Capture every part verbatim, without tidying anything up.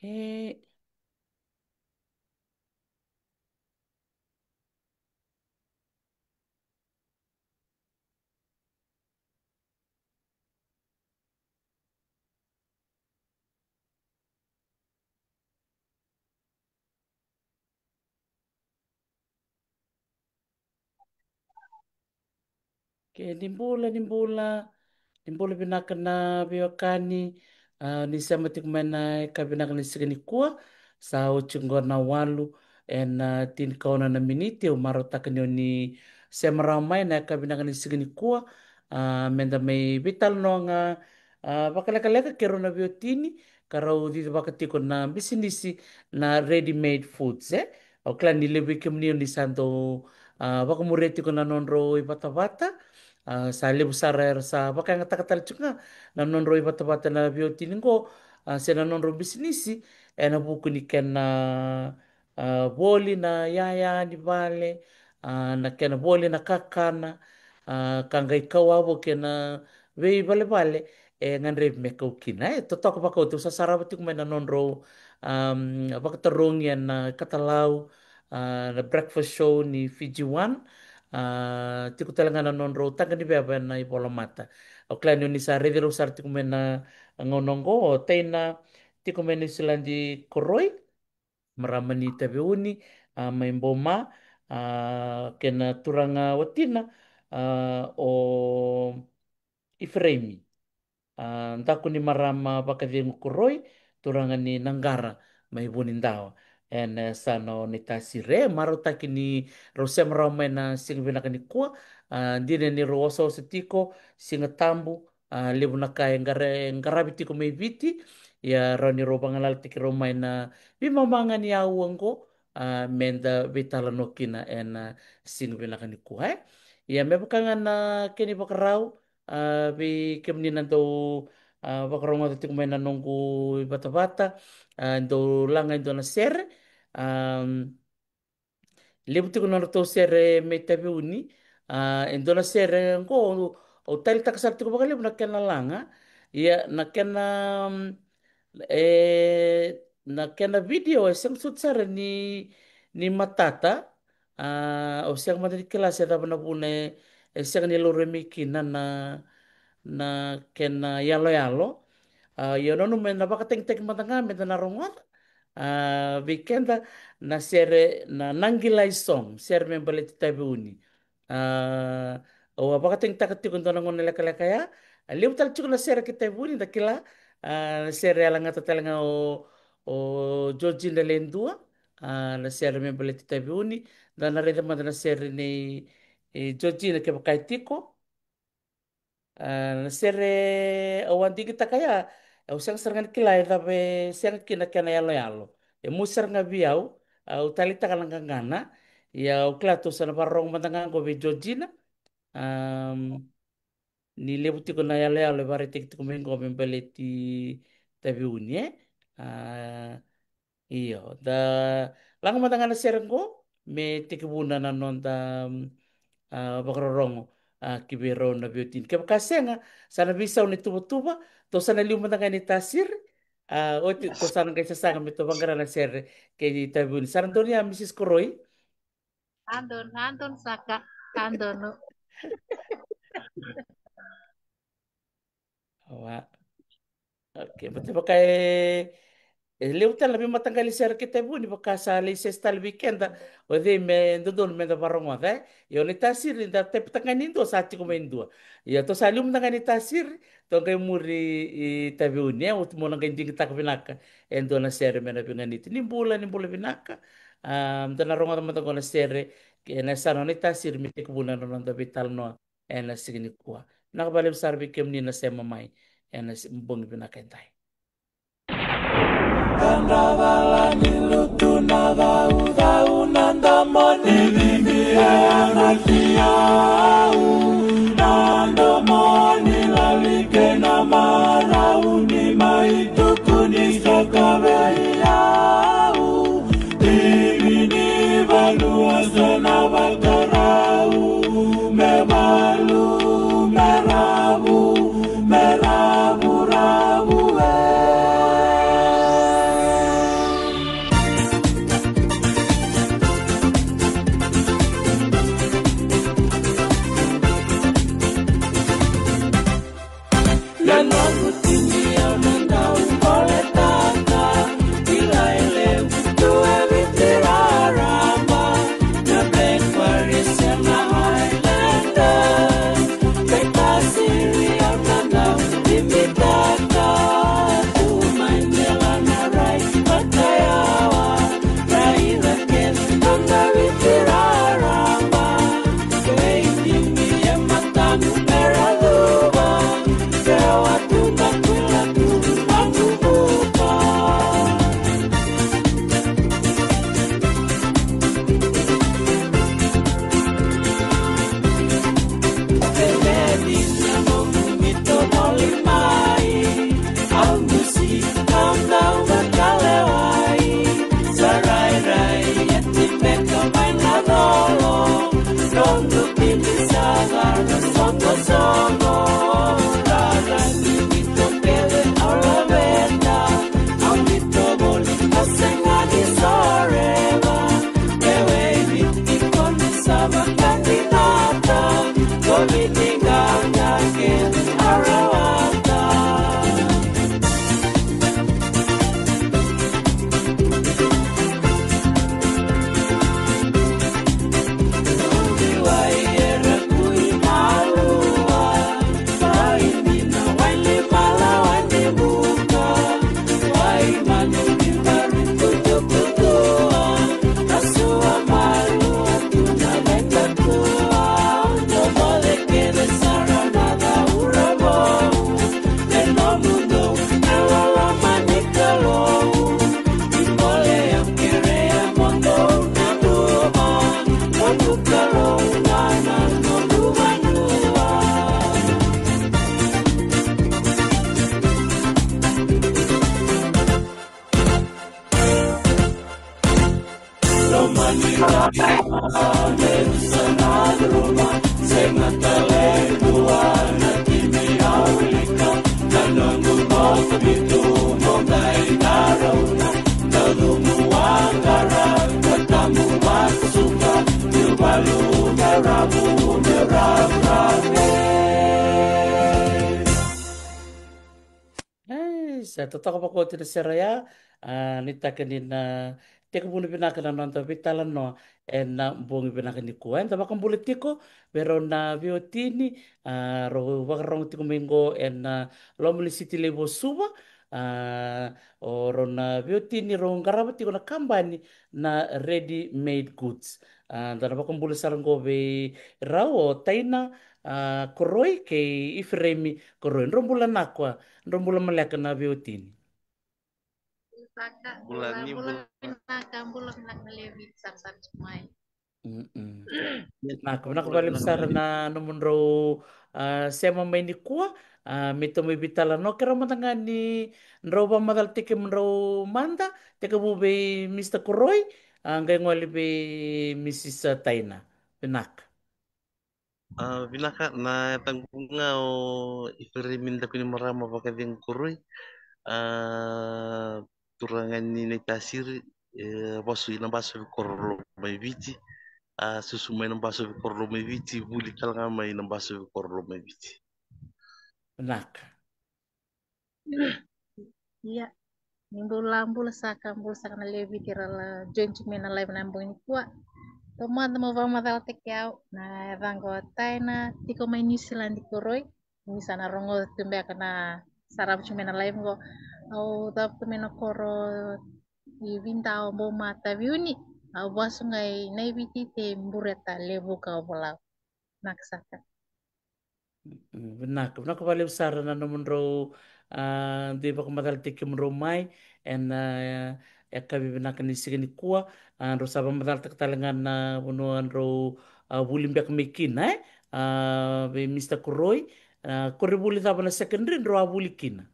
E, Ke ni bula, ni bula, ni bula vinaka na veiwekani, a, ni sema tiko mai na yakavi vinaka ni siga nikua. Sa oti qo na walu ena, a, tinikaono na miniti, au marautaka ni o ni sema rawa mai na yakavi vinaka ni siga nikua. A, meda mai veitalanoa ga, a, vakalekaleka kei rau na veiwatini, ka rau cicivaka tiko na bisinisi na ready made foods, e? Au kila ni levu vei kemuni o ni sa dau, a, vakamuria tiko na nodrau ivatavata. A, sa levu sara era sa vakayagataka tale tiko ga na nodrau ivatavata na veiwatini qo, a, se na nodrau bisinisi, ena vuku ni kena, a, voli na yaya ni vale, a, na kena voli na kakana, a, ka qai kau avo kena veivalevale, e gadrevi me kau kina. E totoka vakaoti, au sa sarava tiko mai na nodrau, am, vakatarogi ena, a, katalau, a, na breakfast show ni Fiji One, a, tiko tale ga na nodrau taqa ni veva ena ivolamata. Au kila ni o ni sa raici rau sara tiko mai na gauna oqo, o Taina tiko mai Niu Siladi Koroi, marama ni Taveuni, a, mai Boma, a, kei na turaga watina, a, o Ifereimi. A, daku ni marama vakacegu Koroi, turaga ni Naqara mai Vunidawa. Ena, e, yasana o Naitasiri, e marautaki ni rau sema rawa mai na siga vinaka nikua. A, dina ni rau osaosa tiko, Siga Tabu, a, levu na ka e qara-, e qaravi tiko mai Viti. Ia rawa ni rau vagalalataki rau mai na veimama ga ni aua oqo, a, meda veitalanoa kina ena siga vinaka nikua, e. Ia me vaka ga na kena ivakarau, a, vei kemuni na dau, a, vakarogoca tiko mai na noqu ivatavata, a, dau laga e dua na sere, a, levu tiko na nodratou sere mai Taveuni, a, e dua na sere oqo, au taleitaka sara tiko vakalevu na kena laga, ia na kena, e, na kena video e sega soti sara ni, ni matata, a, au sega mada ni kila se cava na vuna e, e sega ni laurai mai kina na, na kena yaloyalo. A, ia au nanuma ena vakatagitaki mada ga meda na rogoca, a, vei keda na sere na Naqilai Song, sere me baleti Taveuni. A, au a vakatagitaka tiko e dua na gauna lekaleka ya. A, levu tale tiko na sere kei Taveuni, da kila, a, na sere yalagata tale ga o, o Georgina Ledua, a, na sere me baleti Taveuni. Da na raica mada na sere nei, e, Georgina kevaka e tiko. A, na sere au a digitaka ya, au sega sara ga ni kila e cava e sega kina na kena yaloyalo. E mosi sara ga vei au, au taleitaka na qaqana. Ia au kila tou sa na vakarorogo mada ga qo vei Georgina. Am, ni levu tiko na yaloyalo e vakaraitaki tiko mai qo me baleti Taveuni, e? A, io, da laga mada ga na sere qo me tekivuna na noda, a, vakarorogo, a, ki vei rau na veiwatini. Kevaka sega, sa na veisau na ituvatuva, tou sa na liu mada ga i Naitasiri. A, oti tou sa na qai sasaga me tou vaqara na sere kei Taveuni. Sa na donu ya, Misis Koroi? A donu, a donu saka, a donu. Awa. Okay, baleta vaka e, e levu tale na veimataqali sere kei Taveuni vaka sa lai sesi tale vei keda, o cei me dodonu meda varogoca, e? Io, Naitasiri da taipataka ga ni dua, sa tiko mai dua. Ia tou sa liu mada ga i Naitasiri, tou qai muri i Taveuni, e? Oti mo na qai digitaka vinaka e dua na sere me na veiganiti. Ni bula, ni bula vinaka. A, da na rogoca mada qo na sere, ena yasana o Naitasiri me tekivuna na noda veitalanoa ena siga nikua. Vinaka vakalevu sara vei kemuni na sema mai ena si-, bogi vinaka edai. Kadra cala ni lutu na caucau, na domo ni cici e anatia au, na domo ni lali kei na marau, ni mai tukuni saka vei au. Timi ni vanua sa na vakarau, me valu, me ravu, me ravuravu e. Ai, sa totoka vakaoti na sere ya. A, nuitaka ni na tekivu vinaka na noda veitalanoa ena bogi vinaka nikua. Eda vakabula tiko vei rau na veiwatini, a, rau vakarorogo tiko mai qo ena loma ni siti levu o Suva. A, o rau na veiwatini rau qarava tiko na kabani na Ready Made Goods. A, da na vakabula sara qo vei rau o Taina, a, Koroi kei Ifereimi Koroi. Drau bula vinaka, drau bula maleka na veiwatini. Bula, bula ni bula, bula vinaka, bula vinaka na Levi, sarasara mai. Mm-mm. Vinaka, vinaka vakalevu sara na nomudrau, a, sema mai nikua, a, me tou mai veitalanoa. Keirau mada ga ni drau vakamacalataki kemudrau mada, tekivu vei Mr Koroi, a, qai gole vei Mrs Taina. Vinaka. A, vinaka, na yacaqu ga o Ifereimi Dakunimarama Vakacegu Koroi. A, turaga ni Naitasiri, e, vasu i Nabasovi Korolomaiviti. A, susu mai Nabasovi Korolomaiviti, vuli tale ga mai Nabasovi Korolomaiviti. Vinaka. Ia, ni bula, bula saka, bula saka na Levi kei ira la join tiko mai na live na bogi nikua. Taumada meu vakamacalataki au, na yacaqu o Taina, tiko mai Niusiladi Koroi. Ni sa na rogoca tu beka na sarava tiko mai na live qo. Au cavuta mai na koro i Vidao, Boma, Taveuni. Au vasu ga i Naiviti, Bureta, Levuka, Ovalau. Vinaka saka. Mm, vinaka, vinaka vakalevu sara na nomudrau, a, dui vakamacalataki kemudrau mai ena, a, yakavi vinaka ni siga nikua. A, drau sa vakamacalataka tale ga na vanua drau, a, vuli beka mai kina, e? A, vei Mr Koroi, a, koronivuli cava na secondary drau a vuli kina?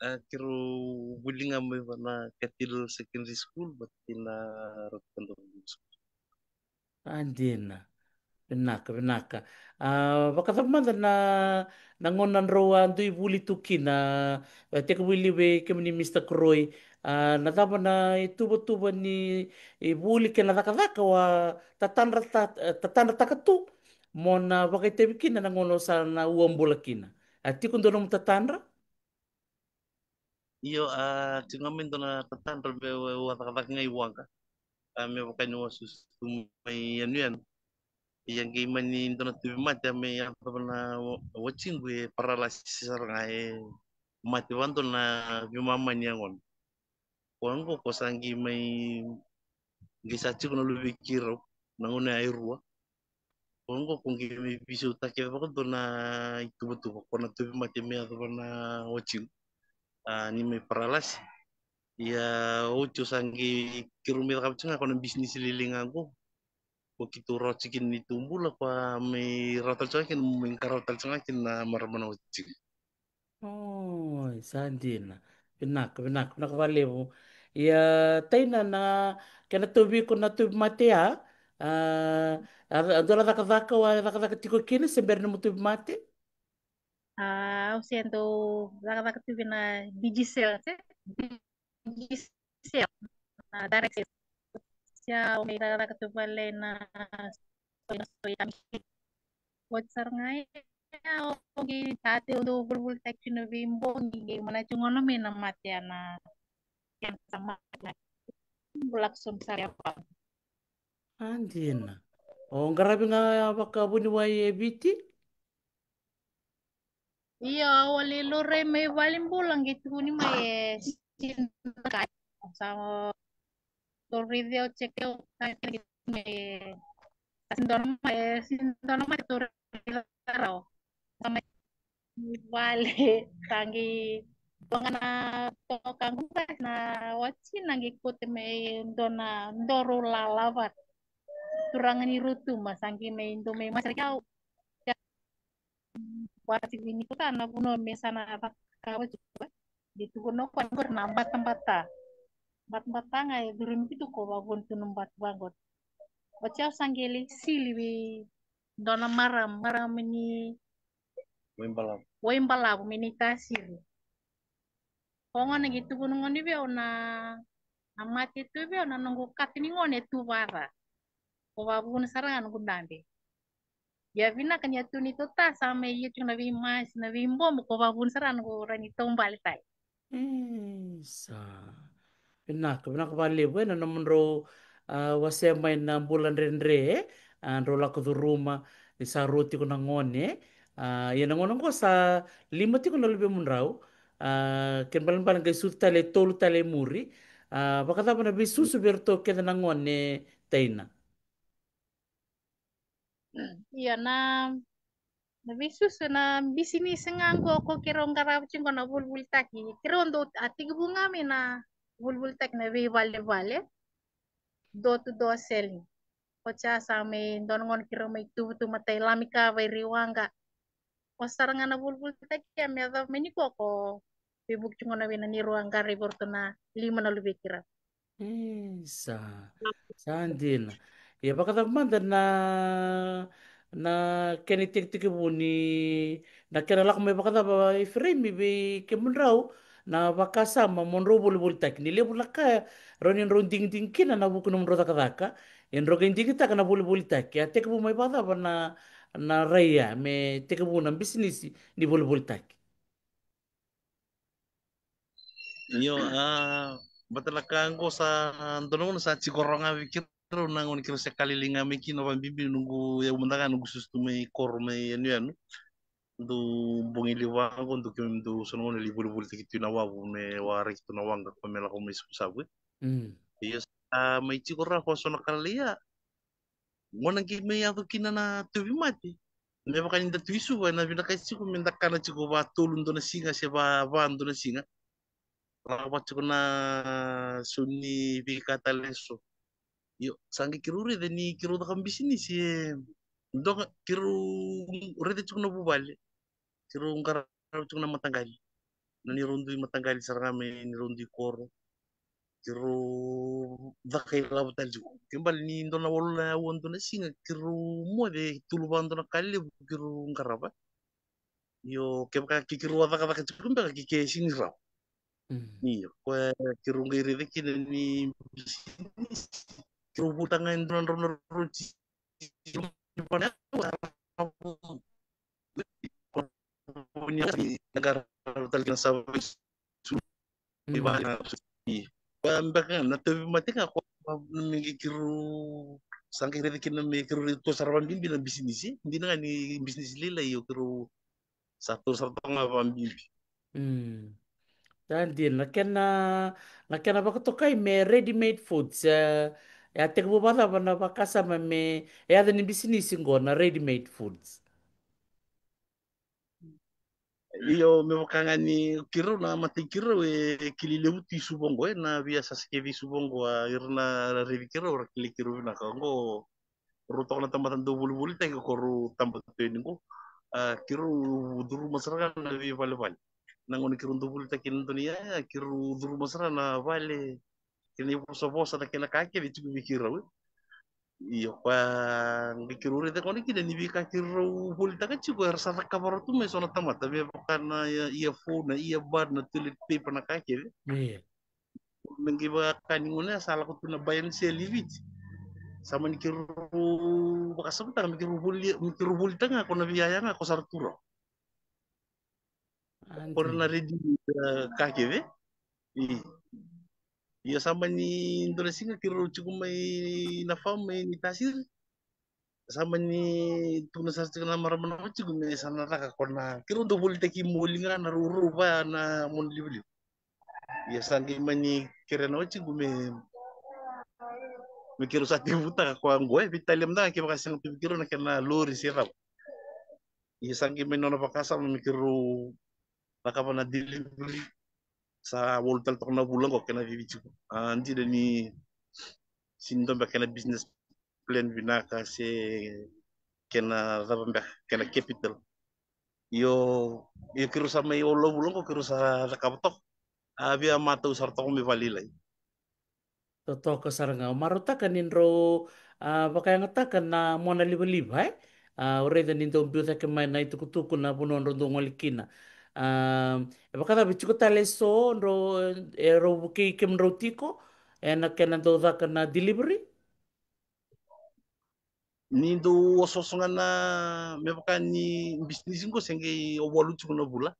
A, keirau vuli ga mai vua na Cathedral Secondary School, vata kei na Ratu Kadovagolu School. A, dina. Vinaka, vinaka. A, vakacava mada na, na gauna drau a dui vuli tu kina, e, tekivu i liu vei kemuni Mr Koroi, a, na cava na ituvatuva ni, e, vuli kei na cakacaka o a tatadra, ta-, tatadrataka tu mo na vakaitavi kina na gauna o sa na uabula kina? A tiko dua nomu tatadra? Io, a, tiko ga mai dua na tatadra meu a cakacaka ga i Waqa. A, me vaka niu a susu mai yanuyanu. Ia qai mani dua na tauvimate a mai yacova na wa-, watiqu e paralasi sara ga, e mate vadua na veimama ni yagona. Koya qo ko sa qai mai, qai sa tiko na luvei keirau na gauna ya e rua. oqo ko qai mai veisautaki vakadua na ituvatuva ko na tauvimate me yacova na watiqu. A, ni mai paralasi. Ia oti au sa qai, keirau mai cakava tiko ga ko na bisinisi lailai ga qo. Ko keitou rawa tiko kina ni tou bula, ko a mai rawa tale tiko ga kina, mai qaravi tale tiko ga kina na marama na watiqu. Oi, sa dina. Vinaka, vinaka, vinaka vakalevu. Ia, Taina, na kena tauvi iko na tauvimate ya, a, a, a dua na cakacaka o a cakacaka tiko kina se bera ni mo tauvimate? A, au se dau cakacaka tu vei na Digicel, se Digicel, na direct sales. Se au mai cakacaka tu vale na soi, na soi tamiki. Oti sara ga ya, au qai tate, au dau volivolitaki tu na veibogi, qai mana tiko gona mai na mate ya na, na sa mate na. Bula sobu sara ya. A dina. O qaravi ga vakavuniwai e Viti? Io, au a lai laurai mai valenibula, qai tukuni mai e sindakai. Sa tou raici au, check au, sa qai tukuni mai e, sa sega ni dua na mate, e sega ni dua na mate tou raica rawa. Sa mai vale, sa qai toka na, toka qu na wati, na qai kauta mai dua na, dua rau lala vata. Turaga ni rau tu ma sa qai mai dau mai masiraki au. Vati vini ko ta na vanua me sa na cakava tiko. Qai tukuna o koya qori na batabata. Batabata ga e curumi keitou ko vavuna tu na bata vaqori. Oti au sa qai lai sili vei dua na marama, marama ni Waibalavu. Waibalavu, mai Naitasiri. Ko gona qai tukuna gona vei au na, na mate tu vei au na noqu kata ni gone e tu vata. Ko vavuna sara ga noqu dabe. Ia vinaka ni a tu ni tota sa mai ia tiko na veimasi, na veibobo, ko vavuna sara ga noqu rawa ni taubale tale. Isa. Vinaka, vinaka vakalevu ena nomudrau, a, wasea mai na bula dredre, a, drau lako curuma ni sa rua tiko na gone. A, ia na gauna oqo sa lima tiko na luvemudrau. A, kena ibalebale qai sucu tale e tolu tale e muri. A, vakacava na veisusu vei iratou kece na gone, Taina? Ia na, na veisusu na bisinisi ga qo ko keirau qarava tiko na volivolitaki. Keirau dau a tekivu ga mai na volivolitaki na veivalevale. Door to door selling. Ko sa mai dua na gauna keirau mai tuvatuva matai lami ka vairi waqa. Ko sara ga na volivolitaki a me yacova mai ni ko ko veivuke tiko gona vei na neirau a qaravi iratou na lima na luvei keirau. Isa. Sa dina. Ia vakacava mada na, na kena itekitekivu ni, na kena lako mai vakacava Ifereimi vei kemudrau na vakasama mo drau volivolitaki? Ni levu na ka rawa ni drau digidigi kina na vuku ni nomudrau cakacaka, e drau qai digitaka na volivolitaki. A tekivu mai vakacava na, na raia me tekivu na bisinisi ni volivolitaki? Io, a, vata na ka qo sa dua na gauna sa tiko rawa ga vei keirau na gauna keirau se ka lailai ga mai kina, vakabibi noqu, au mada ga noqu susu tu mai koro mai yanuyanu. Dau bogi levu vaqo, dau keimami dau so na gauna lai volivolitaki tu na wavu me waraki tu na waqa ko me lako mai Savusavu. Mm. Io, sa mai tiko rawa ko so na ka lailai ya. Gauna qai mai yaco kina na tauvimate. Me vaka ni da tu i Suva, ena vinakati tiko me da kana tiko va tolu dua na siga se va, va dua na siga. Lako va tiko na so ni veika tale eso. Io, sa qai keirau raica ni keirau caka bisinisi e dua ga, keirau raica tiko na vuvale. Keirau qarava tiko na mataqali. Na neirau dui mataqali sara ga mai neirau dui koro. Keirau caka ilavo tale tiko. Ke bale ni dua na walu na aua dua na siga, keirau moce tolu va dua na ka levu keirau qarava. Io, kevaka ke keirau a cakacaka tiko beka ke ke sega ni rawa. Mm. Io, koya keirau qai raica kina ni bisinisi. Keirau vuta ga e dua na drau na roti. Koya beka ga na tauvimate ga ko me keirau sa qai raica kina me keirau raica tu sara vakabibi na bisinisi. Dina ga ni bisinisi lailai, io, keirau sa tu sara toka ga vakabibi. Mm. Sa dina, na kena, na kena vakatokai me ready made foods, e, E a tekivu vakacava na vakasama me e yaca ni bisinisi qo na ready made foods? Io, me vaka ga ni keirau na matai keirau e kilai levu tu i Suva qo, e na via sasa kece i Suva qo, a ira na raici keirau ra kilai keirau vinaka qo. Rau toka na tamata dau volivolitaki ko rau taba tu yani qo. A, keirau curuma sara ga na veivalevale. Na gauna keirau dau volitaki na dua ni yaya, keirau curuma sara na vale, kena ivosavosa, na kena ka kece tiko vei keirau, e. Io, koya qai keirau raica gona kina ni veika keirau volitaka tiko era sa cakava rawa tu mai so na tamata, me vaka na ia, ia phone, na earbud, na toilet paper, na ka kece. Io. Me qai vaka ni gauna ya sa lako tu na buy and sell i Viti. Sa mani keirau vakasamataka me keirau voli, me keirau volitaka ga ko na veiyaya ga ko sa ra tu rawa. Ko ra na ready, e, ka kece. I. Io, sa mani dua na siga keirau tiko mai na farm mai Naitasiri. Sa mani tukuna sara tiko na marama na watiqu me sa na caka ko na, keirau dau volitaki moli ga na rourou vaya na mona livaliva. Ia sa qai mani kerea na watiqu me, me keirau sa tekivutaka koya qo, e veitalia mada ga kevaka sega tu vei keirau na kena lori se cava. Ia sa qai mai nona vakasama me keirau cakava na delivery. Sa walu tale toka na vula qo kena vivi tiko. A, dina ni sini dobe kena business plan vinaka se kena cava beka, kena capital. Io, io keirau sa mai walu vula qo keirau sa cakava toka. A via matau sara toka mai vakalailai. Totoka sara ga. Au marautaka ni drau, a, vakayagataka na mona livaliva, e? A, au raica ni dau biu cake mai na itukutuku na vanua drau dau gole kina. A, e vakacava, e tiko tale eso drau, e rau vukei kemudrau tiko ena kena dau caka na delivery? Ni dau osooso ga na, me vaka ni bisinisi qo se qai walu tiko na vula.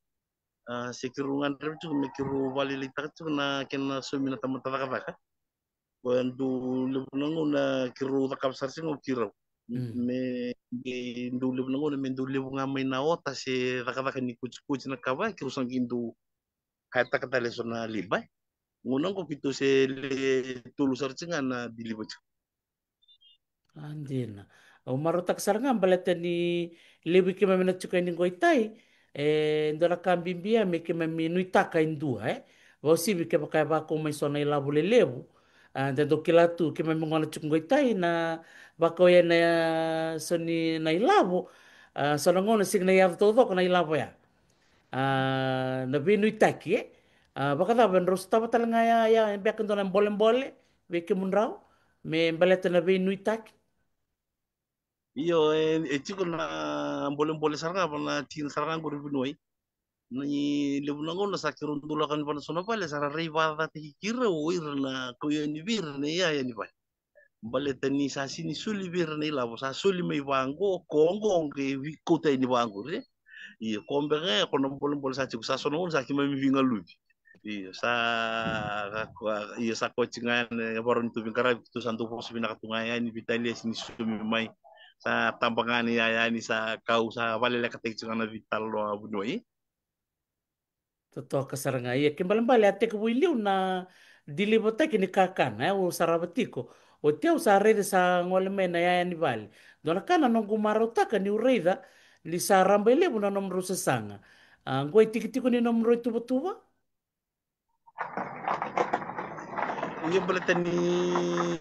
A, se keirau gadreva tiko me keirau vakalailaitaka tiko na kena saumi na tamata cakacaka. Koya dau levu na gauna keirau cakava sara tiko ga o keirau. Mm. Me qai dau levu na gauna me dau levu ga mai na ota se cakacaka ni kotikoti na ka vaya, keirau sa qai dau hayataka tale eso na liba. Gauna qo keitou se le tolu sara tiko ga na deliver tiko. A, dina. Au marautaka sara ga baleta ni levu i keimami na tiko yani qo i tai, e dua na ka bibi ya me keimami nuitaka e dua, e. Vakauasivi kevaka e vakau mai so na ilavo lelevu. A, da dau kila tu keimami gona tiko qo i tai na vakau yani na so ni na ilavo. A, so na gauna sega ni yaco taucoko na ilavo ya. A, na veinuitaki, e. A, vakacava, drau sotava tale ga ya, ya, e beka dua na bolebole vei kemudrau me baleta na veinuitaki? Io, e, e tiko na bolebole sara ga vua na tikina sara ga qori Vuniwai. Ni levu na gauna sa keirau dau lako yani vua na so na vale, sa ra rai vakacacataki keirau o ira na kau yani vei ira na iyaya ni vale. Baleta ni sa sini soli vei ira na ilavo, sa soli mai vaqo, ko qo qai veikauta yani vaqori. Io, ko beka ga ko na bolebole sa tiko, sa so na gauna sa keimami veigaluvi. Io, sa, io, sa koya tiko ga na ivakarau ni tou veiqaravi, keitou sa dau vosa vinaka tu ga yani, veitalia sini sumi mai. Sa taba ga ni yaya ni sa kau, sa vakalelekataki tiko ga na veitalanoa Vuniwai. Totoka sara ga. Ia, kena ibalebale a tekivu i liu na deliver-taki ni kakana, e, au sarava tiko. Oti au sa raica sa gole mai na yaya ni vale. Dua na ka na noqu marautaka niu raica ni sa rabailevu na nomudrau sasaga. A, qo e tiki tiko ni nomudrau ituvatuva? Ia, baleta ni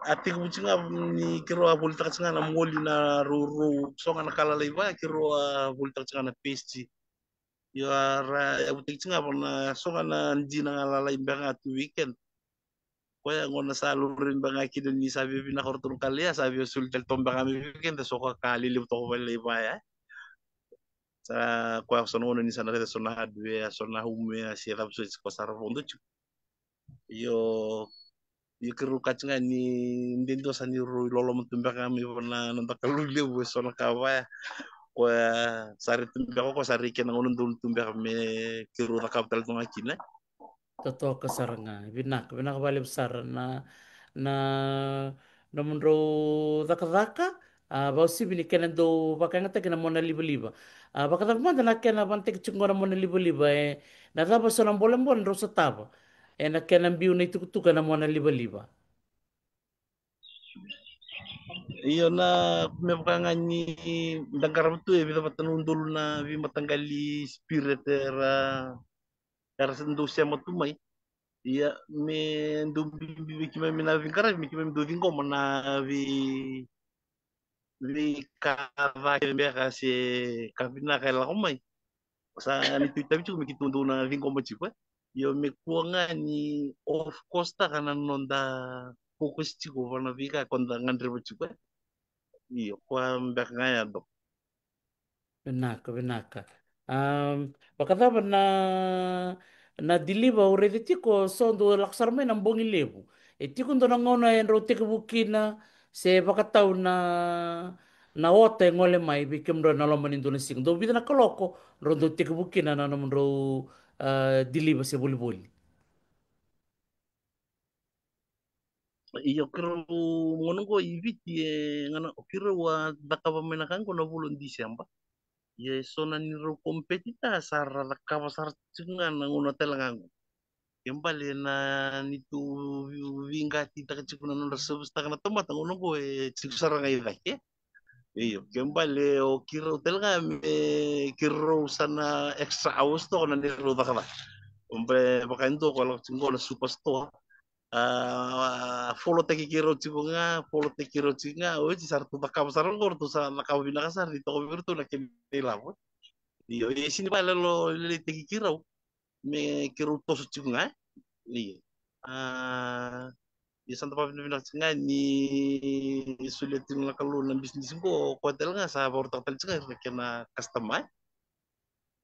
a tekivu tiko ga ni keirau a volitaka tiko ga na moli, na rourou, so ga na ka lalai vaya, keirau a volitaka tiko ga na paste. Io, a ra yavutaki tiko ga vua na so ga na dina ga lalai beka ga tu vei keda. Koya gona sa lori beka ga kina ni sa via vinaka o ratou na ka lalai ya, sa via soli tale toka beka ga mai vei keda so koya ka lelevu toka vakalailai vaya. Sa koya so na gauna ni sa na raica so na hardware, so na homeware, se cava soti, koya sa ra vodo tiko. Io, io keirau kaya tiko ga ni de dua sa ni rau iloloma tu beka ga mai vua na noda Kalou levu e so na ka vaya. Koya sa rai tu beka, koya sa rai kina gauna donu tu beka me keirau cakava tale tu ga kina. Totoka sara ga. Vinaka, vinaka vakalevu sara na, na nomudrau cakacaka. A, vakauasivi ni kena dau vakayagataki na mona livaliva. A, vakacava mada na kena vanataki tiko qo na mona livaliva, e, na cava so na bolebole drau sotava ena kena biu na itukutuku ena mona livaliva? Io, na me vaka ga ni da qarava tu e vica vata na udolu na veimataqali spirit era era sa dau sema tu mai. Ia me dau bibi vei keimami na veiqaravi me keimami dau ciqoma na vei veika ca kece beka se ka vinaka e lako mai. Sa ni tu itavi tiko me keitou dau na ciqoma tiko e. Io me kua ga ni of course taka na noda focus tiko va na veika ko da gadreva tiko e. Io kua beka ga ya dok. Vinaka, vinaka. Am, vakacava na na deliver au raica tiko so dau lako sara mai na bogi levu. E tiko dua na gauna e drau tekivu kina se vakatau na na ota e gole mai vei kemudrau na loma ni dua na siga. Dau vica na kaloko drau dau tekivu kina na nomudrau a, deliver se volivoli. Ia o keirau gauna oqo i Viti e gana o keirau a cakava mai na ka oqo na vula o Diseba. Ia e so na neirau competitor sa ra cakava sara tiko ga na gauna tale ga oqo. Ke bale na nitou veiqatitaka tiko na nodra service taka na tamata gauna oqo e tiko sara ga i cake. Io, ke bale o keirau tale ga me keirau sa na extra hours toka na neirau cakacaka. Be vaka e dua ko lako tiko qo na superstore. A follow taki keirau tiko ga, follow taki keirau tiko ga, o iti sa ratou cakava sara qo, ratou sa cakava vinaka sara ni toka vei ratou na kena ilavo. Io, e sini vale lo lelei taki keirau me keirau toso tiko ga. Io. A ia sa da vakavinavinaka tiko ga ni solia tiko na Kalou na bisinisi qo, koya tale ga sa vakarautaka tale tiko ga na kena customer.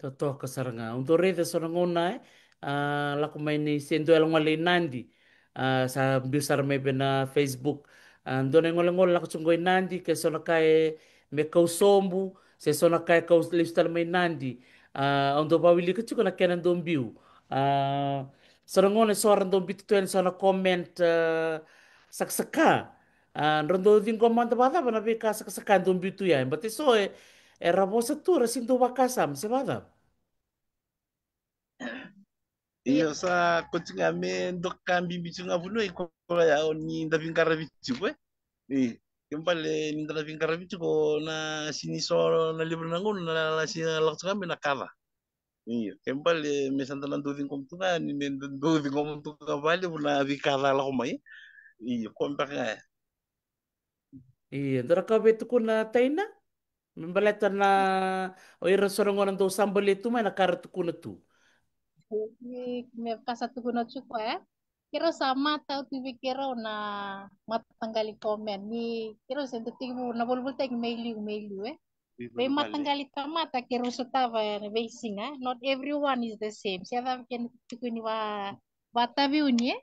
Totoka sara ga. Au dau raica so na gauna e a lako mai ni se dua yala gole i Nadi. A sa biu sara mai vei na Facebook. A dua na igolegole lako tiko qo i Nadi ke so na ka e me kau sobu se so na ka e kau lesu tale mai Nadi. A au dau vawilika tiko na kena dau biu. A so na gauna e so ra dau biu tu yani so na comment a, sakasaka. A dra dau ciqoma mada vakacava na veika sakasaka e dau biu tu ya e bata e so e era vosa tu ra si dau vakasama se vakacava. Io sa ko tiko ga me doka bibi tiko ga vunua i koya o ni da veiqaravi tiko e. Io ke bale ni da na veiqaravi tiko na sini so na levu na gauna na la si na lako tiko ga me na kaca. Io ke bale me sa da na dau ciqoma tu ga ni me dau ciqoma tu ga valevu na veikaca lako mai. Io ko beka ga ya. Io dua na ka vei tukuna Taina me baleta na o ira so na gauna dau sa balia tu mai na ka ra tukuna tu. Me vaka sa tukuna tiko e keirau sa matau tu vei keirau na mataqali comment ni keirau se da tekivu na volivolitaki mai liu mai liu e. Vei mataqali tamata keirau sotava na veisiga. Not everyone is the same. Se cava kena tukuni va vataviuni e.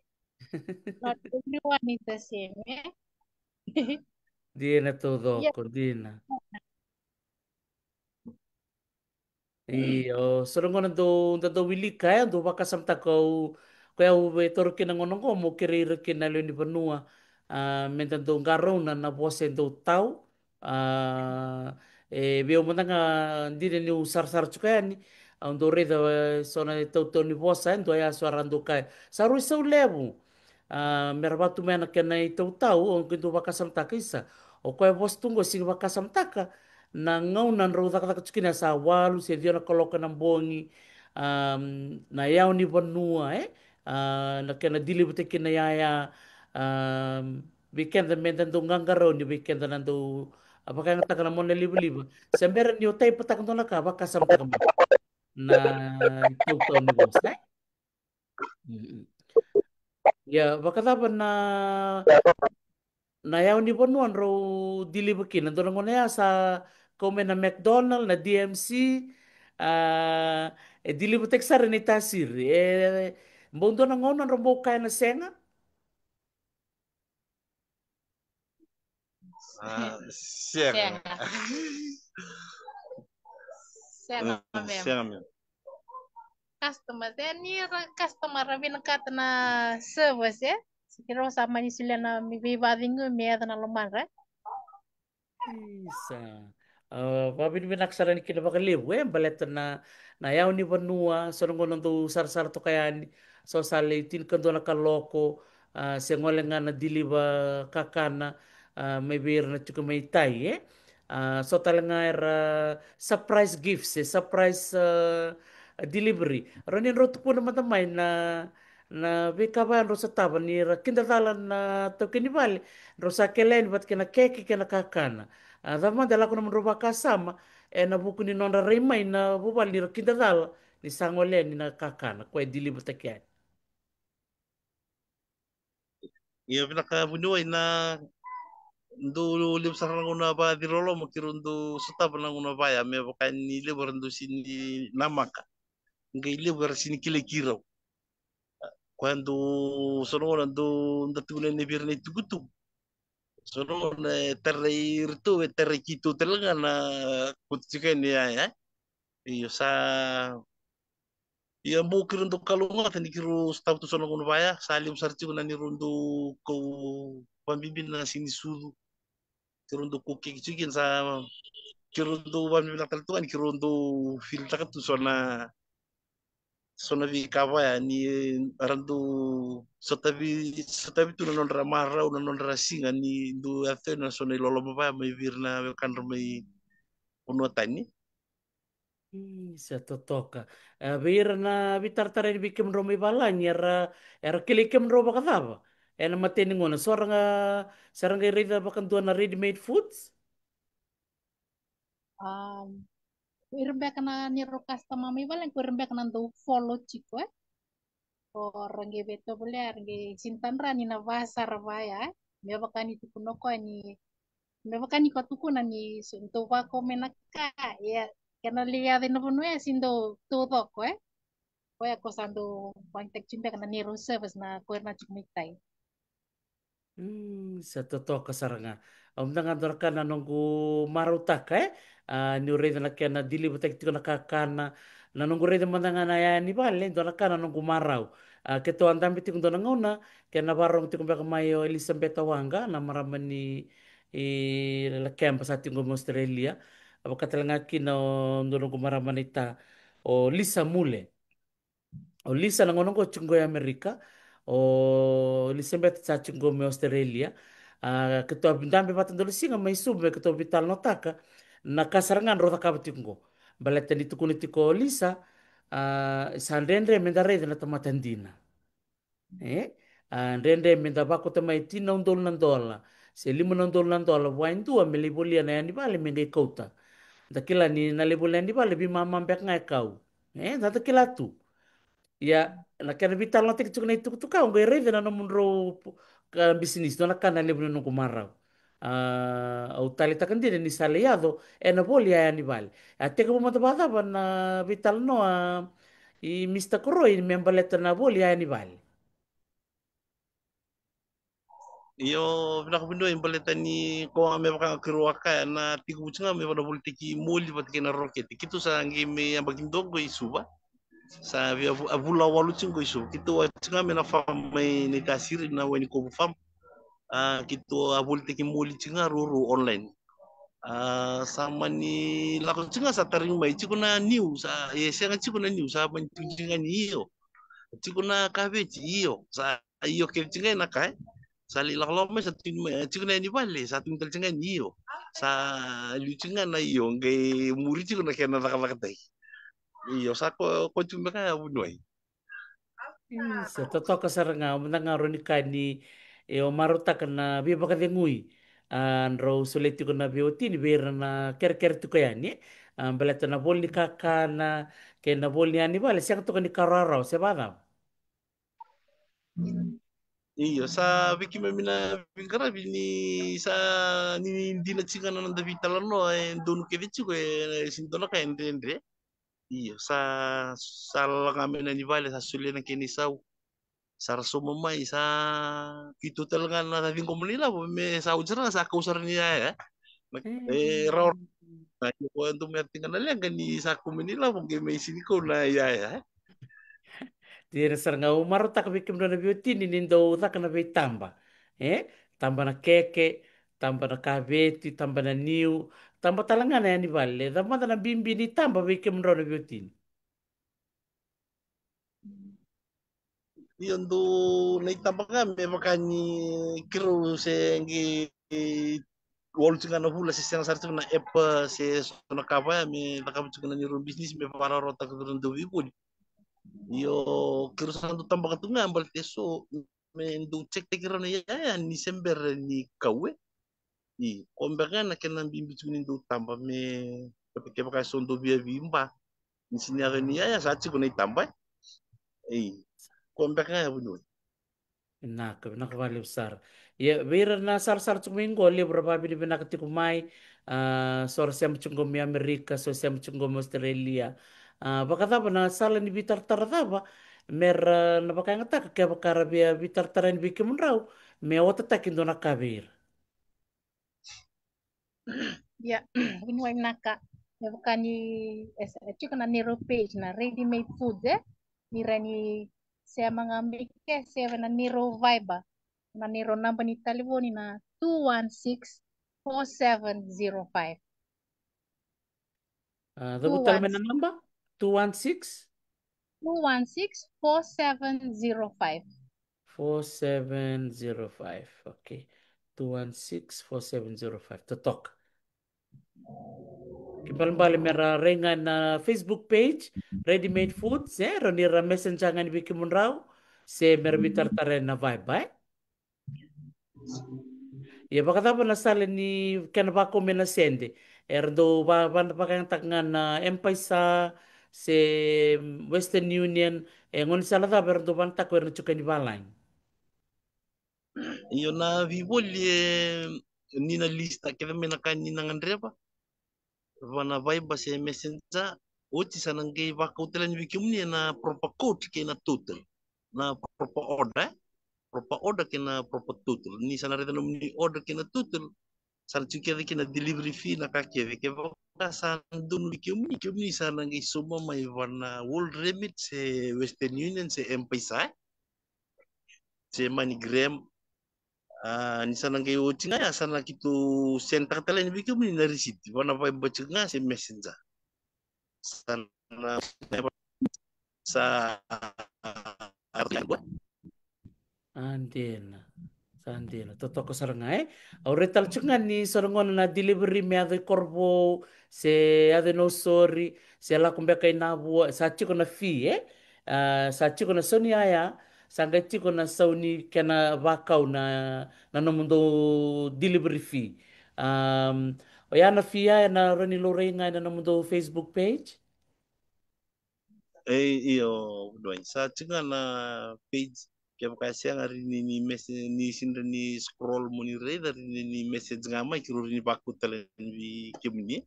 Not everyone is the same e. Dina taucoko, dina. Io, so na gauna dau da dau wilika e dau vakasamataka au ko yau e toro kina gauna oqo mo kerei ira kina na lewe ni vanua. A me da dau qarauna na vosa e dau tau. A e vei au mada ga dina niu sarasara tiko yani. Au dau raica e so na tautau ni vosa e dua ya so ra dau kaya sa rui sau levu. A me ra vatu mai na kena itautau au qai dau vakasamataka isa. O koya vosa tu qo sigi vakasamataka na gauna drau cakacaka tiko kina sa walu se ciwa na kaloko na bogi. A na yau ni vanua e a na kena deliver taki na yaya. A vei keda me da dau qaqarauni vei keda na dau vakayagataka na mona livaliva. Se bera ni o taipataka dua na ka vakasamataka mai na itautau ni vosa e. Ia vakacava na na yau ni vanua drau deliver kina dua na gauna ya sa kau mai na McDonald na DMC. A e deliver taki sara ni tasiri e bau dua na gauna drau bau kaya na sega. Sega. Sega mesmo. Customers e ni ra customer ra vinakata na service e. Se keirau sa mani solia na veivacegu me yaca na lomadra. Isa. A vavinavinaka sara ni kina vakalevu e baleta na na yau ni vanua so na gauna dau sarasara toka yani. So sa lai tinikadua na kaloko a se gole ga na deliver kakana. a, mai vei ira na tiko mai tai, e? A, so tale ga era surprise gifts, e, surprise, a, delivery. Rau ni drau tukuna mada mai na, na veika vaya drau sotava ni ra kidacala na taukei ni vale, drau sa kele yani vata kei na keke kei na kakana. A, cava mada e lako nomudrau vakasama, ena vuku ni nodra rai mai na vuvale ni ra kidacala, ni sa gole yani na kakana, koya e deliver-taki yani. Ia vinaka vuniwai na dau levu sara na gauna vaciroloma keirau dau sotava na gauna vaya me vaka ni levu era dau sini namaka. Qai levu era sini kilai keirau. Koya dau so na gauna dau da tukuna yani vei ira na itukutuku. So na gauna e tarai iratou, e tarai keitou tale ga na koto tiko yani yaya. Io sa Ia bau keirau dau kalougata ni keirau sotava tu so na gauna vaya, sa levu sara tiko na neirau dau kau vabibi na sini sucu. Keirau dau kau keke tiko kina sa keirau dau vabibi na tale tu ga ni keirau dau feel-taka tu so na so na veika vaya ni era dau sotavi sotavi tu na nodra marau, na nodra siga ni dau yaco na so na iloloma vaya mai vei ira na wekadra mai vanua tani. Isa totoka. E, vei ira na veitaratara yani vei kemudrau mai valagi, era, era kilai kemudrau vakacava ena imatai ni gauna? So ra ga, sa ra qai raica vakadua na ready made foods? Um, ko ira beka na neirau customer mai valagi, ko ira beka na dau follow tiko, e? Ko ra qai veitovolea, ra qai sini tadra ni na vasara vaya, e? Me vaka ni tukuna o koya ni, me vaka ni ko tukuna ni so dau vako me na ka, ia, kena lai yaco ena vanua ya sini dau taucoko, e? Koya ko sa dau vagitaki tiko beka na neirau service na ko ira na tiko mai tai. Mm, sa totoka sara ga. Au mada ga dua na ka na noqu marautaka, e? A, niu raica na kena deliver-taki tiko na kakana, na noqu raica mada ga na yaya ni vale, dua na ka na noqu marau. A, keitou a dabe tiko dua na gauna, kei na varogo tiko beka mai o Elisabeta Waqa, na marama ni, i, Lakeba sa tiko mai Australia. A, vaka tale ga kina o dua noqu marama na ita, o Lisa Mule. O Lisa na gauna oqo tiko qo i Amerika, o Elisabeta sa tiko qo mai Australia. A, keitou a dabe vata dua na siga mai Suva me keitou veitalanoataka na ka sara ga drau cakava tiko qo. Baleta ni tukuna tiko o Lisa, a, sa dredre me da raica na tamata dina. E? A, dredre me da vakauta mai tini na udolu na dola se lima na udolu na dola vua e dua me lai volia na yaya ni vale me qai kauta. Da kila ni na lai volia yaya ni vale veimama beka ga e kau. E, da, da kila tu. Ia, na kena veitalanoataki tiko na itukutuku, au qai raica na nomudrau pu-, ka bisinisi, dua na ka na levu ni noqu marau. A, au taleitaka dina ni sa lai yaco ena voli yaya ni vale. A, tekivu mada vakacava na veitalanoa i Mista Koroi me baleta na voli yaya ni vale? Io, vinaka vuniwai baleta ni ko ga me vaka ga keirau a kaya na tekivu tiko ga me vaka na volitaki moli vata kei na rokete. Keitou sa qai mai yabaki dua qo i Suva. Sa via vu-, a vula walu tiko qo i Suva. Keitou a tiko ga mai na farm mai Naitasiri, na Wainikovu farm. A, keitou a volitaki moli tiko ga ruarua online. A, sa mani lako tiko ga sa tarogi mai, tiko na niu, sa, e sega tiko na niu, sa mani tukuni tiko ga ni io. Tiko na kaveti, io. Sa io kece tiko ga na ka, e. Sa lai lakolako mai, sa tukuni mai, e, tiko na yaya ni vale, sa tukuni tale tiko ga ni io. Sa liu tiko ga na io, qai muri tiko na kena cakacakataki. Io, sa ko, ko tiko beka ya vuniwai. Isa, totoka sara ga, au mada ga rawa ni kaya ni, e, au marautaka na veivakacegui, a, drau solia tiko na veiwatini vei ira na kerekere tiko yani, e. A, baleta na voli ni kakana kei na voli ni yaya ni vale, sega toka ni ka rawarawa, se vakacava? Io, sa vei keimami na veiqaravi ni sa ni dina tiko ga na noda veitalanoa, e donu kece tiko, e, e sini dua na ka e dredre. Io, sa, sa lala ga mai na yaya ni vale, sa solia na kena isau. Sa ra sauma mai, sa keitou tale ga na ciqoma na ilavo, me sa oti sara ga sa kau sara ni yaya. Na, e, rawa, na, io, ko e dau mai yaco tiko ga na leqa ni sa kau mai na ilavo, qai mai sini kau na yaya, e. Dina sara ga, au marautaka vei kemudrau na veiwatini ni dau caka na veitaba. E? Taba na keke, taba na kaveti, taba na niu, taba tale ga na yaya ni vale. Cava mada na bibi ni taba vei kemudrau na veiwatini? Io, dou na itaba ga me vaka ni keirau se qai walu tiko ga na vula se sega sara tiko na app se so na ka vaya me cakava tiko na neirau bisinisi me vakarawarawataka vei ira na dauveivoli. Io, keirau sa dau tabaka tu ga baleta eso me dau check taki rau na iyaya ni se bera ni kau e. I ko beka na kena bibi tiko ni dau taba me kevaka eso dau via viba ni sini yaco ni iyaya sa tiko na itaba e. I ko beka ya vuniwai. Vinaka, vinaka vakalevu sara. Ia, vei ira na sarasara tiko mai qo, levu ra vakavinavinaka tiko mai. A, so ra sema tiko qo mai Amerika, so sema tiko qo mai Australia. A, vakacava na sala ni veitaratara cava me ra na vakayagataka kevaka ra via veitaratara yani vei kemudrau me otataki dua na ka vei ira? Ia, vuniwai vinaka. Me vaka ni e sa- e tiko na neirau page na Ready Made Foods e. Ni ra ni sema ga mai ke se na neirau Viber. Na neirau naba ni talevoni na two one six, four seven zero five. A, cavuta tale mai na naba? Two one six? Two one six, four seven zero five. Four seven zero five. Okay. Two one six, four seven zero five. Totoka. Kena ibalebale me ra rai ga na Facebook page, Ready Made Foods, e, rawa ni ra messenger ga ni vei kemudrau, se me ra veitaratara na Viber, e? Ia vakacava na sala ni kena vakau mai na sede? Era dau va- va- vakayagataka ga na M-PAiSA se Western Union, e gaunisala cava era dau vakayagataka o ira na tiko ni valagi? Io, na veivoli e ni na lista kece mai na ka ni na gadreva. Va na Viber se Messenger, oti sa na qai vakau tale yani vei kemuni ena proper code kei na total. Na proper order, e? Proper order kei na proper total. Ni sa na raica nomuni order kei na total, sa na tiko kece kei na delivery fee na ka kece. Kevaka sa donu vei kemuni, kemuni sa na qai sauma mai va na World Remit se Western Union se M-PAiSA, e? Se MoneyGram. A, ni sa na qai oti ga ya sa na keitou send taka tale yani vei kemuni na receipt va na Viber tiko ga se Messenger. Sa na sa A dina. Sa dina. Totoka sara ga, e? Au raica tale tiko ga ni so na gauna na delivery me yaco i Korovou se yaco i Nausori se lako beka i Navua, sa tiko na fee, e? A, sa tiko na sau ni yaya, sa qai tiko na sau ni kena vakau na, na nomudou delivery fee. Am, oya na fee ya ena rawa ni laurai ga ena nomudou Facebook page? E, io, Dwayne. Sa tiko ga na page, kevaka e sega, rini ni message, ni sini ni scroll mo ni raica, rini ni message ga mai, keirau rini vakau tale vei kemuni.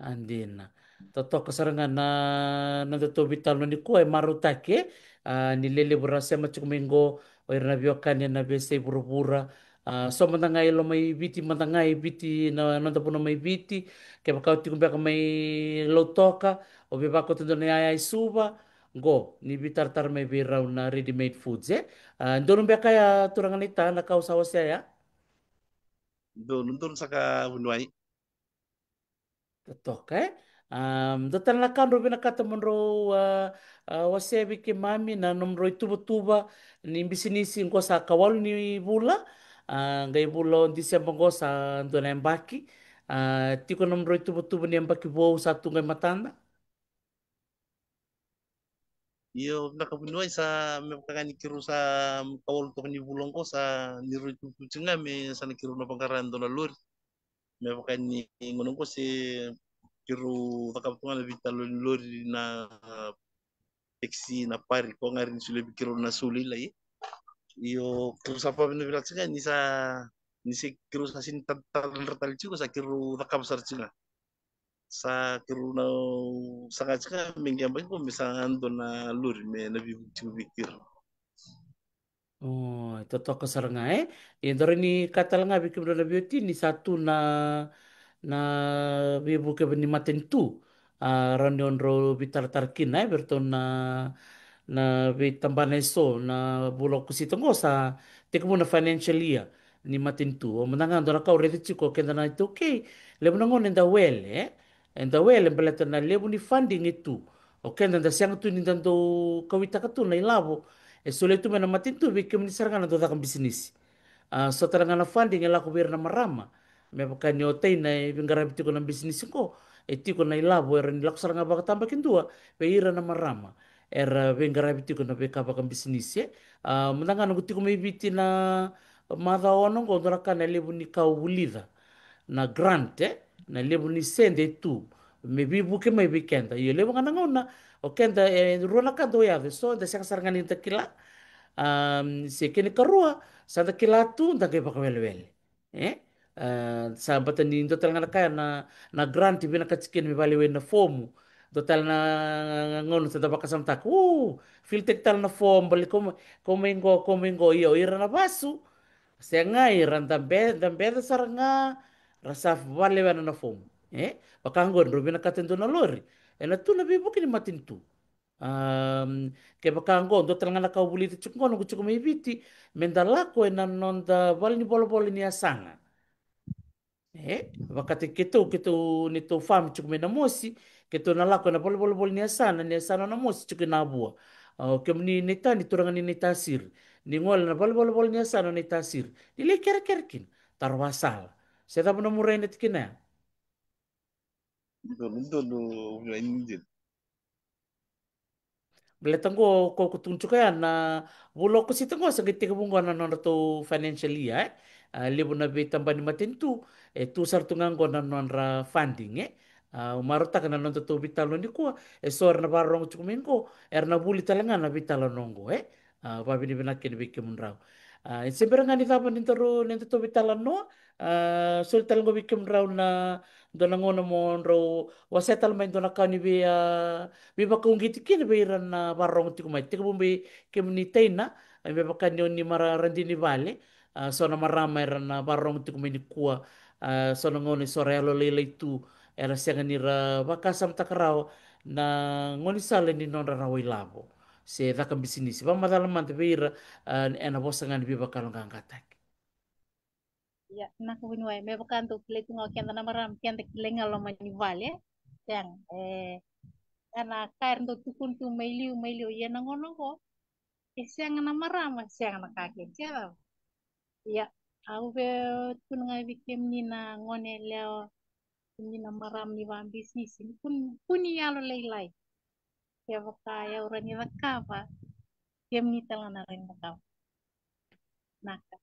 A dina. Totoka sara ga na, na nodatou veitalanoa nikua, e marautaki, e. A, ni lelevu ra sema tiko mai qo, o ira na veiwekani ena veiyasai vuravura. A, so mada ga e Lomaiviti, mada ga e Viti, na noda vanua mai Viti. Kevaka o tiko beka mai Lautoka, o via vakauta dua na yaya i Suva, qo, ni veitaratara mai vei rau na Ready Made Foods, e. A, donu beka ya, turaga naita, na ka au sa wasea ya? Donu, donu saka, vuniwai. Totoka, e? Am, dua tale na ka drau vinakata mo drau, a, a, wasea vei keimami na nomudrau ituvatuva ni bisinisi qo sa ikawalu ni vula, a, qai vula o Tiseba qo sa dua na yabaki. A, tiko na nomudrau ituvatuva ni yabaki vou sa tu qo e matada? Io, vinaka vuniwai, sa me vaka ga ni keirau sa ikawalu toka ni vula qo, sa ni rui tututi ga me sa na keirau na vaqara e dua na lori. Me vaka ni gauna qo se keirau cakava tu ga na veitalanoa ni lori, na taxi, na pari, ko ga rini solia vei keirau na soli lai. Io, keirau sa vakavinavinaka tiko ga ni sa, ni se keirau sa sini ta- ta- tadra tale tiko, sa keirau cakava sara tiko ga. Sa keirau na saga tiko ga me qai yabaki qo me sa dua na lori me na veivuke tiko vei keirau. O, e totoka sara ga, e? Ia, daru ni kaya tale ga vei kemudrau na veiwatini, sa tu na, na veivuke ni matanitu. A, rawa ni o drau veitaratara kina, e, vei iratou na, na veitabana eso, na vula o Okosita qo sa tekivu na financial year ni matanitu. O mada ga dua na ka au raica tiko, keda na iTaukei, levu na gauna eda wele, e? Eda wele baleta na levu ni funding e tu. O keda da sega tu ni da dau kauwaitaka tu na ilavo e solia tu mai na matanitu vei kemuni sara ga na dau caka bisinisi. A, so tale ga na funding e lako vei ira na marama. Me vaka ni o Taina e veiqaravi tiko na bisinisi qo, e tiko na ilavo era ni lako sara ga vakatabakidua vei ira na marama era veiqaravi tiko na veika vakabisinisi, e. A, mada ga noqu tiko mai Viti na macawa ono qo, dua na ka na levu ni ka au vulica na grant, e, na levu ni sede e tu me veivuke mai vei keda. Io, levu ga na gauna o keda e rua na ka dau yaco, e so da sega sara ga ni da kila. Am, se kena ikarua, sa da kila tu, da qai vakawelewele. E? A, sa bata ni dua tale ga na ka ya na, na grant vinakati kina me vakalewe na fomu. Dua tale na gauna sa da vakasamataka, u, fill-taki tale na fomu, bale kau mai, kau mai qo, kau mai qo, io, ira na vasu. Sega, ira da be-, da beca sara ga, ra sa vakalewena na fomu. E? Vaka qo, drau vinakata e dua na lori. Ena tu na veivuke ni matanitu. Am, kevaka qo, dua tale ga na ka au vulica tiko qo, noqu tiko mai Viti, me da lako ena noda vale ni volavola ni yasana. E, vakataki keitou, keitou, neitou farm tiko mai Namosi, keitou na lako ena vale ni volavola ni yasana, ni yasana o Namosi tiko i Navua. A, o kemuni Naitasiri, turaga ni Naitasiri. Ni gole ena vale ni volavola ni yasana o Naitasiri. Ni lai kerekere kina, tara vasala. Se cava nomu rai ena tikina ya? Donu, donu, rai ni dina. Baleta qo, ko, ko tukuna tiko ya na vula o Okosita qo, sa qai tekivu qo na nodratou financial year, e. A, levu na veitabana ni matanitu, e tu sara tu ga qo na nodra funding, e. A, au marautaka na nodatou veitalanoa nikua, e so era na vakarorogo tiko mai qo, era na vuli tale ga na veitalanoa qo, e. A, vakavinavinaka kina vei kemudrau. A, e se bera ga ni cava ni daru, ni datou veitalanoa, a, soli tale qo vei kemudrau na dua na gauna mo drau wasea tale mai dua na ka ni vei, a, veivakauqeti kina vei ira na vakarorogo tiko mai. Tekivu vei kemuni Taina, e, me vaka ni o ni mara-, radini vale, a, so na marama era na vakarorogo tiko mai nikua, a, so na gauna e so ra yalolailai tu, era sega ni ra vakasamataka rawa na gaunisala ni nodra rawa ilavo se caka bisinisi. Vakamacala mada vei ira, a, ena vosa ga ni veivakayaloqaqataki. Ia, na ka vuniwai, me vaka dau kilai tu ga o keda na marama, keda kilai ga loma ni vale, e? Sega, e, ena ka era dau tukuna tu mai liu, mai liu, ia na gauna qo, e sega na marama, sega na ka kece, se cava? Ia, au via tukuna ga vei kemuni na gone yalewa, kemuni na marama ni vakabisinisi, ni kua ni, kua ni yalolailai. Kevaka e au rawa ni cakava, kemuni tale ga na rawa ni cakava. Naka.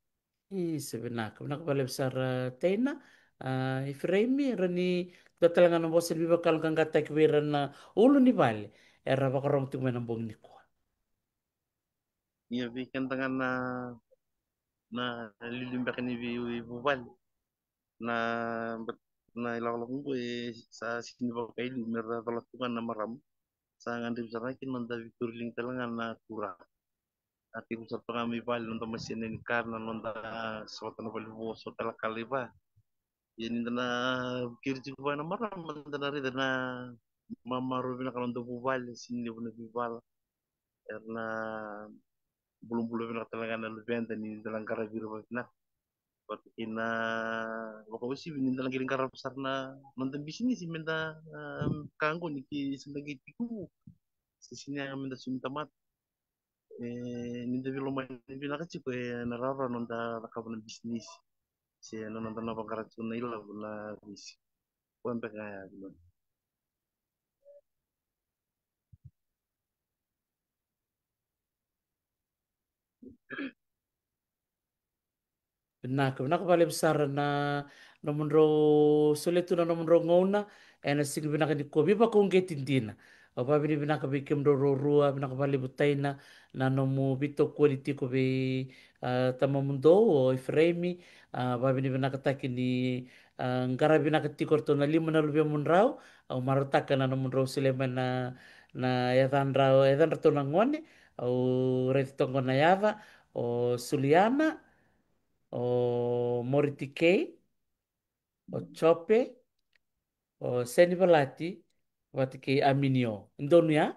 Isa, vinaka, vinaka vakalevu sara Taina. A, Ifiraimi, rawa ni dua tale ga na vosa ni veivakayaloqaqataki vei ira na ulunivale era vakarorogo tiko mai na bogi nikua. Ia vei keda ga na, na liuliu beka ni vei, veivuvale. Na, na ilakolako qo e sa sini vakailiu me ra cola tu ga na marama. Sa gadrevi sara ga kina noda veikuri liga tale ga na turaga. A tekivu sara toka ga mai vale, noda masini ni kara, na noda sota na vale vo, sota la kala i va. Ia ni da na vukeri tiko vua na marama, da na raica na mamaro vinaka na noda vuvale, sini levu na veivala. Era na bulabula vinaka tale ga na luveda ni da na qaravi ira vavinaka. Vata kei na vakauasivi ni da na qai qarava sara na noda bisinisi me da, ah, ka qo ni ki sa da qai tiko. Se sini yaga me da sumi tamata. E, ni da veilomani vinaka tiko, e na rawarawa noda cakava na bisinisi. Se na noda na vaqara tiko na ilavo na bisi. Koya beka ga ya, vinaka. Vinaka, vinaka vakalevu sara na nomudrau solia tu na nomudrau gauna ena siga vinaka nikua, veivakauqeti dina. Au vakavinavinaka vei kemudrau ruarua, vinaka vakalevu Taina na nomu veitokoni tiko vei, ah, tamamudou o Ifiraimi. Ah, vakavinavinakataki ni, ah, qaravi vinaka tiko o ratou na lima na luvemudrau. Au marautaka na nomudrau solia mai na, na yacadrau, yacadratou na gone. Au raica toka qo na yaca, o Suliana, o Moritikei, o Jope, o Senivalati, vata kei Aminio. Donu ya?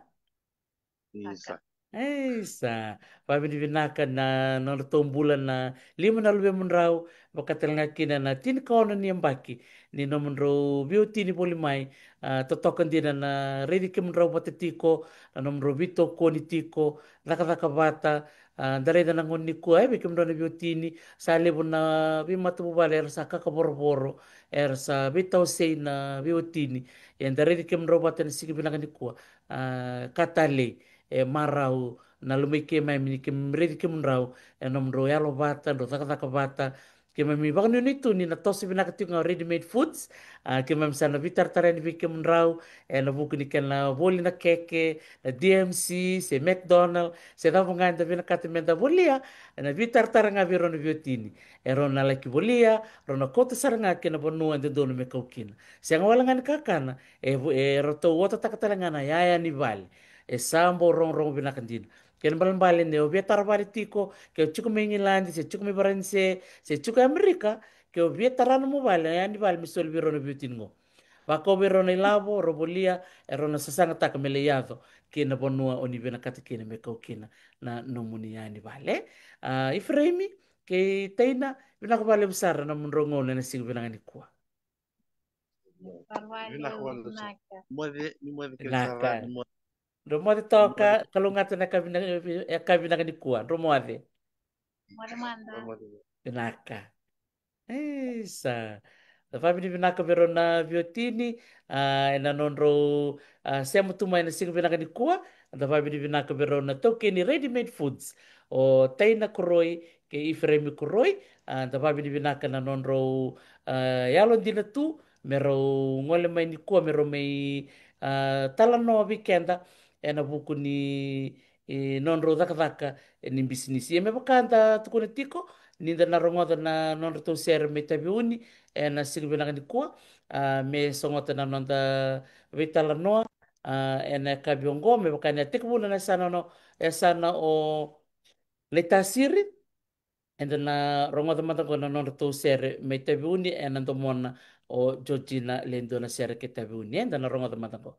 Isa. Isa. Vakavinavinaka na nodratou bula na lima na luvemudrau, vaka tale ga kina na tinikaono ni yabaki ni nomudrau veiwatini voli mai. Ah, totoka dina na raici kemudrau vata tiko, na nomudrau veitokoni tiko, cakacaka vata, A, da raica na gauna nikua, e, vei kemudrau na veiwatini, sa levu na veimatavuvale era sa kakavorovoro, era sa veitawasei na veiwatini. Ia da raici kemudrau vata ena siga vinaka nikua. A, ka talei, e marau na lomai keimami ni keimami raici kemudrau, e, nomudrau yalo vata, drau cakacaka vata. Keimami vakanuinui tu ni na toso vinaka tiko ga o Ready Made Foods. A, keimami sa na veitaratara yani vei kemudrau, e, ena vuku ni kena voli na keke, na D M C, se McDonald, se cava ga eda vinakata meda volia, ena veitaratara ga vei rau na veiwatini. E rau na laki volia, rau na kauta sara ga kei na vanua e dodonu me kau kina. Sega wale ga ni kakana, e vo-, e ratou otataka tale ga na yaya ni vale. E sa bau rogorogo vinaka dina. Kena balebale ni o via tara vale tiko, ke o tiko mai Igiladi, se tiko mai Varanise, se tiko e Amerika, ke o via tara nomu vale, na yaya ni vale me soli vei rau na veiwatini qo. Vakau vei rau na ilavo, rau volia, e rau na sasagataka me lai yaco kei na vanua o ni vinakata kina me kau kina na nomuni yaya ni vale. A, Ifereimi kei Taina, vinaka vakalevu sara na nomudrau gauna ena siga vinaka nikua. Vinaka vakalevu sara. Moce, ni moce kece sara, vinaka. Ni moce. Drau moce toka, kalougata na yakavi vina-, yakavi vinaka nikua, drau moce. Moce mada. Vinaka. Isa. Da vavinavinaka vei rau na veiwatini, a, ena nodrau, a, sema tu mai ena siga vinaka nikua, da vavinavinaka vei rau na taukei ni Ready Made Foods, o Taina Koroi kei Ifereimi Koroi, a, da vavinavinaka na nodrau, a, yalodina tu, me rau gole mai nikua, me rau mai, a, talanoa vei keda, ena vuku ni, e, nodrau cakacaka, e, ni bisinisi. Ia me vaka da tukuna tiko, ni da na rogoca na nodratou sere mai Taveuni, ena siga vinaka nikua, a, me sogota na noda veitalanoa, a, ena yakavi oqo, me vaka ni a tekivuna na yasana o, yasana o Laitasiri, eda na rogoca mada qo na nodratou sere mai Taveuni, ena domona o Georgina, le dua na sere kei Taveuni, eda na rogoca mada qo.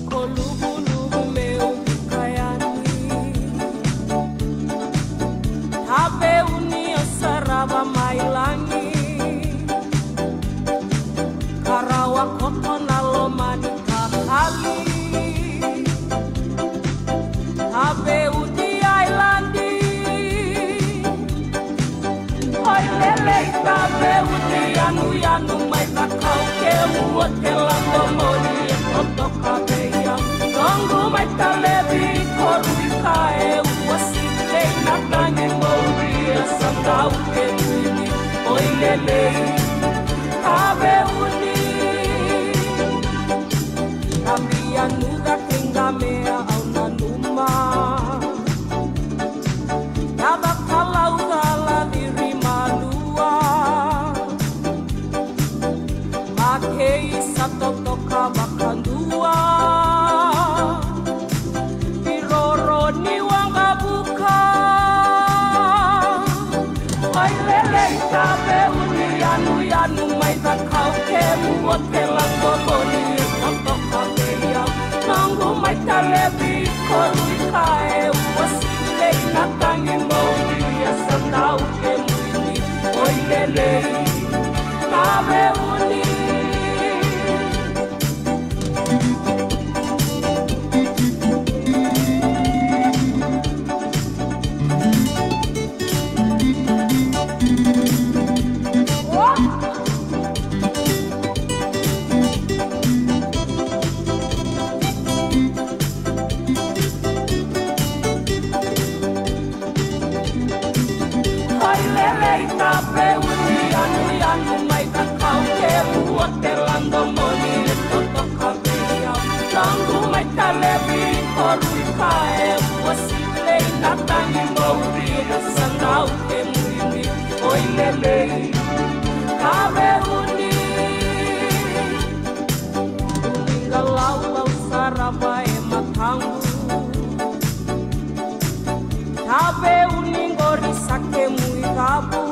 Ko luvuluvu meu vukayani, Taveuni au sarava mai lagi, ka rawa koto na loma ni kakali, Taveuni ailadi. Oi lelei Taveuni, yanuyanu mai Cakau, kemu otela domoni e totoka vei au. Noqu mai talevi ko Rui ka e uasi, lei na tagi mouri e sa dau kemuni. Oi lelei Taveuni. Ka via nuca kei Qamea au nanuma. Ka vakalau cala ciri malua. Makei sa totoka vakadua. Iroro ni waqavuka. Oi lelei Taveuni, yanuyanu mai Cakau, kemu otela domoni e totoka vei au. Noqu mai talevi ko Rui ka e uasi, lei na tagi mouri e sa dau kemuni. Oi lelei Taveuni. Oi lelei Taveuni, yanuyanu mai Cakau, kemu otela domoni e totoka vei au. Noqu mai talevi ko Rui ka e uasi, lei na tagi mouri e sa dau kemuni. Oi lelei Taveuni. Liga laulau sara mai mataqu. Taveuni qori sa kemu icavu.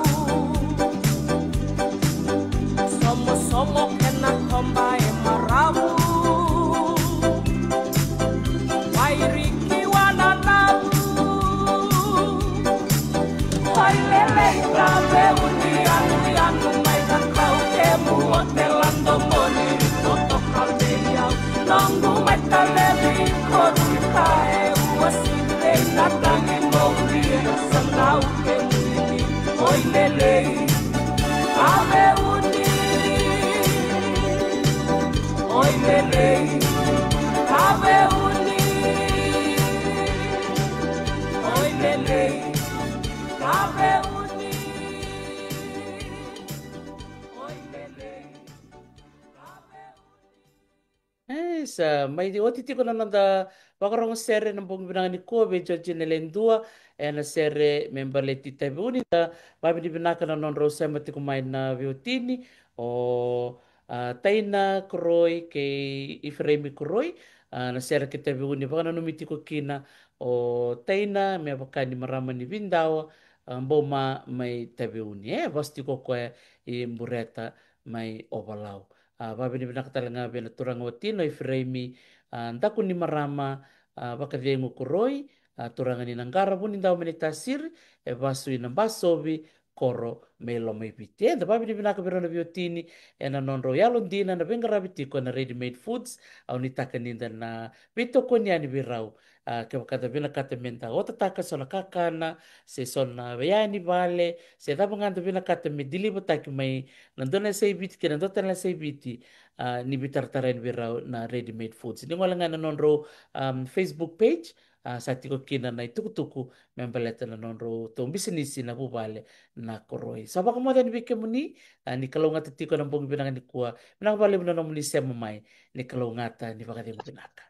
E, sa mai oti tiko na noda vakarogo sere na bogi vinaka nikua vei Georgina Ledua, e na sere me baleti Taveuni. Da vavinavinaka na nodrau sema tiko mai na veiwatini, o a, Taina Koroi kei Ifereimi Koroi, a, na sere kei Taveuni vakananumi tiko kina o Taina me vaka ni marama ni Vidawa, a, Boma mai Taveuni. E, vosa tiko o koya i Bureta mai Ovalau. A, vavinavinaka tale ga vei na turaga watina o Ifereimi, a, Dakunimarama, a, Vakacegu Koroi, a, turaga ni Naqara, Vunidawa mai Naitasiri, e vasu i Nabasovi, koro mai Lomaiviti. E, da vavinavinaka vei rau na veiwatini e na nodrau yalodina na veiqaravi tiko e na Ready Made Foods. Au nuitaka ni da na veitokoni yani vei rau. A, kevaka da vinakata me da otataka so na kakana, se so na veiyaya ni vale, se cava ga da vinakata me deliver-taki mai na dua na yasai Viti kei na dua tale na yasai Viti, a, ni veitaratara yani vei rau na Ready Made Foods. Ni gole ga na nodrau, um, Facebook page, a, sa tiko kina na itukutuku me baleta na nodratou bisinisi na vuvale na Koroi. Sa vakamoce yani vei kemuni, a, ni kalougata tiko na bogi vinaka nikua. Vinaka vakalevu na nomuni sema mai, ni kalougata, ni vakacegu vinaka.